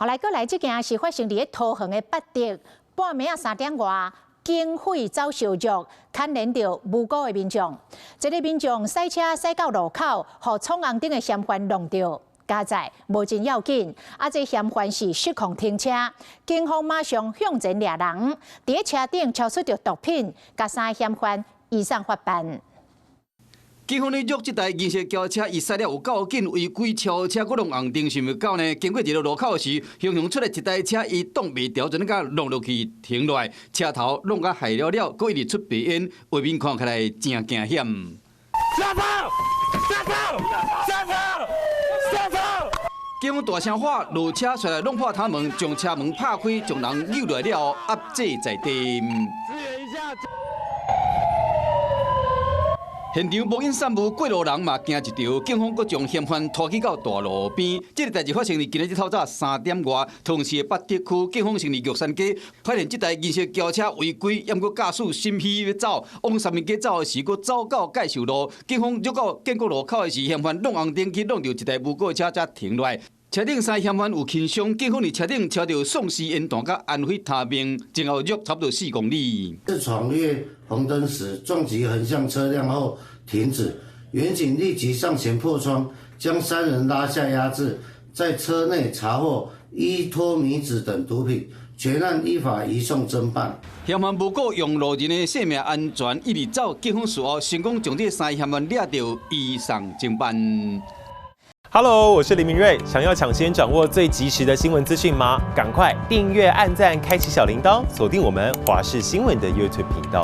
好來，閣來這件是發生佇咧桃園的八德，半暝仔3點外，警匪走相捉，牽連著無辜的民眾。這个民眾駛車駛到路口，予闖紅燈的嫌犯挵著。佳哉無真要緊，啊！這嫌犯是失控停車，警方馬上向前掠人，佇咧車頂搜出著毒品，共三个嫌犯移送法辦。警方咧捉這台銀色轎車，伊駛了有夠緊，違規超車，閣挵紅燈，想袂到呢，經過一个路口時，雄雄出來一台車，伊擋袂牢，就按呢共挵落去停落來，車頭弄甲害了了，閣一直出白煙，畫面看起來真驚險。下車！下車！下車！下車！警方大聲喊落車出來，弄破窗門，將車門拍開，將人扭落來了後，壓制在地。支援一下。現場無緊散無過路人嘛驚一著，警方閣將嫌犯拖去到大路邊。這个代誌發生佇今仔日透早3點外，桃園市的八德區，警方先佇玉山街發現這台銀色轎車違規，猶閣駕駛心虛欲走，往三民街走的時，閣走到介壽路，警方繞到建國路口的時，嫌犯挵紅燈去挵著一台無辜的車才停落來。車頂三个嫌犯有輕傷，警方佇車頂搜著喪屍煙彈佮安非他命，前後約差不多4公里。是闖越紅燈時撞擊橫向車輛後停止，員警立即上前破窗，將三人拉下壓制，在車內查獲依托咪酯等毒品，全案依法移送偵辦。嫌犯無顧用路人的性命安全，一直走，警方事後成功將這三个嫌犯掠著移送偵辦。 Hello，我是林明瑞。想要搶先掌握最及時的新聞資訊嗎？趕快訂閱、按讚、開啟小鈴鐺，鎖定我們華視新聞的 YouTube 頻道。